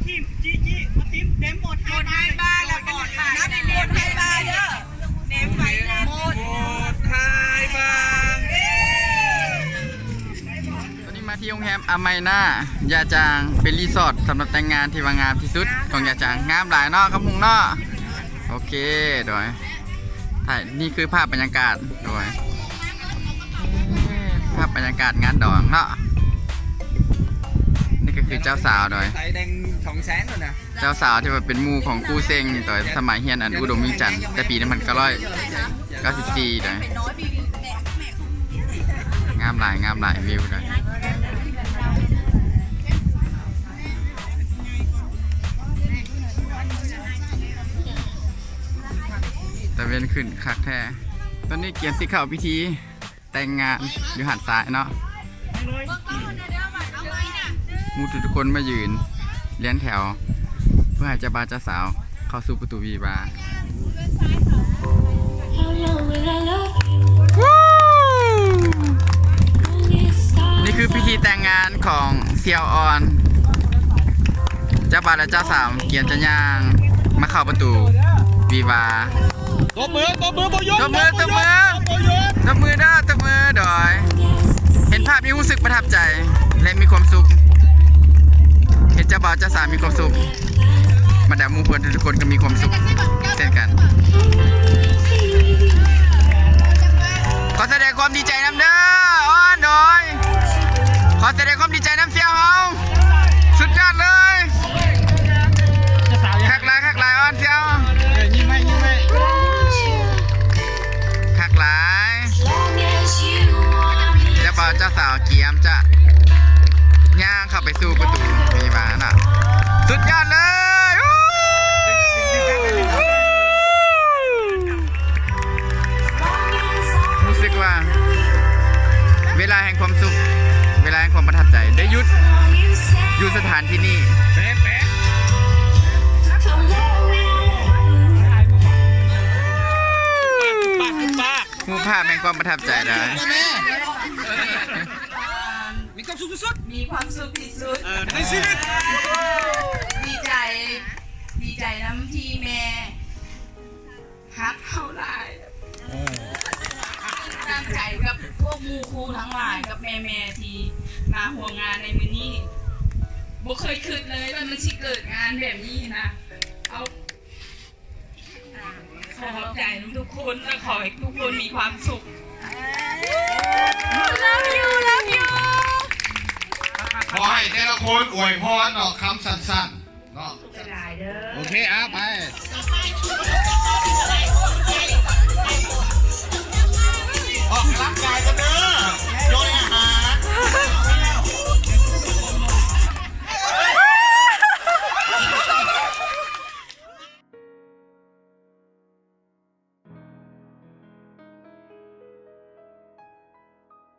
ທີມຈີຈີ ມາທີມເຕັມໂໝດໄຮບາ ໂໝດໄຮບາ ແລ້ວກໍນັບໂໝດໄຮບາເດີ ເຕັມໄວ້ເລີຍ ໂໝດໄຮບາ. ຕອນນີ້ມາທີ່ໂຮງແຮມອາໄມນາ ຢາຈາງ ເປັນຣີສອດສຳລັບແຕ່ງງານທີ່ວ່າງາມທີ່ສຸດຂອງຢາຈາງ ງາມຫຼາຍເນາະ ຄຳຮຸງເນາະ. ໂອເຄ ໂດຍ ຖ່າຍ ນີ້ຄືພາບບັນຍາກາດ ໂດຍ ພາບບັນຍາກາດງານດອງເນາະ. ນີ້ກໍຄືເຈົ້າສາວ ໂດຍ ໃສ່ແດງສອງແສນພຸ້ນນະ ເຈົ້າສາວທີ່ວ່າເປັນໝູ່ຂອງຄູເຊັງ ຕອນສະໄໝຮຽນອັນອຸດົມວຽງຈັນ ແຕ່ປີໜຶ່ງພັນເກົ້າຮ້ອຍເກົ້າສິບສີ່ ໂດຍ ງາມຫຼາຍ ງາມຫຼາຍ ວິວ ໂດຍ ຕາເວັນຂຶ້ນຄັກແທ້. ຕອນນີ້ກຽມຊິເຂົ້າພິທີແຕ່ງງານຢູ່ຫາດຊາຍເນາະ. ໝູ່ທຸກໆຄົນມາຢືນລຽນແຖວ ເພື່ອໃຫ້ເຈົ້າບ່າວເຈົ້າສາວເຂົ້າສູ່ປະຕູວິວາ. ນີ້ຄືພິທີແຕ່ງງານຂອງສ່ຽວອ່ອນ ເຈົ້າບ່າວ ແລະ ເຈົ້າສາວກຽມຈະຍ່າງມາເຂົ້າປະຕູວິວາ. ຕົບມື ຕົບມືບໍ່ຢຸດ ຕົບມື ຕົບມື ຕົບມື ຕົບມືເດີ ຕົບມື ໂດຍ ເຫັນພາບນີ້ຮູ້ສຶກປະທັບໃຈ ແລະ ມີຄວາມສຸກ ເຫັນເຈົ້າບ່າວເຈົ້າສາວມີຄວາມສຸກ ບັນດາໝູ່ເພື່ອນທຸກໆຄົນກໍມີຄວາມສຸກເຊັ່ນກັນ. ຂໍສະແດງຄວາມດີໃຈນຳເດີ ອ່ອນ ໂດຍ ຂໍສະແດງຄວາມດີໃຈນຳສ່ຽວເຮົາ ສຸດຍອດເລີຍ ຄັກຫຼາຍ ຄັກຫຼາຍ ອ່ອນສ່ຽວ ຍິ້ມໃຫ້ ຍິ້ມໃຫ້ ຄັກຫຼາຍ. ເຈົ້າບ່າວເຈົ້າສາວກຽມຈະຍ່າງເຂົ້າໄປສູ່ປະຕູວິວາເນາະ ສຸດຍອດເລີຍ. ຮູ້ສຶກວ່າເວລາແຫ່ງຄວາມສຸກ ເວລາແຫ່ງຄວາມປະທັບໃຈ ໄດ້ຢຸດຢູ່ສະຖານທີ່ນີ້ ຮູບພາບແຫ່ງຄວາມປະທັບໃຈຫຼາຍ ມີຄວາມສຸກທີ່ສຸດ ມີຄວາມສຸກທີ່ສຸດ ເອີ ໃນຊີວິດ ດີໃຈ ດີໃຈນຳທີ່ແມ່ຮັກເຮົາຫຼາຍ ເອີ ຕັ້ງໃຈກັບພວກໝູ່ຄູ່ທັງຫຼາຍ ກັບແມ່ໆທີ່ມາຮ່ວມງານໃນມື້ນີ້ ບໍ່ເຄີຍຄິດເລີຍວ່າມັນຊິເກີດງານແບບນີ້ນະ ເອົາ ຂໍຂອບໃຈທຸກຄົນ ແລະ ຂໍໃຫ້ທຸກຄົນມີຄວາມສຸກ Love you, love you. ຂໍໃຫ້ແຕ່ລະຄົນອວຍພອນເນາະ ຄຳສັ້ນໆເນາະ ໂອເຄ ອ່າ ໄປ.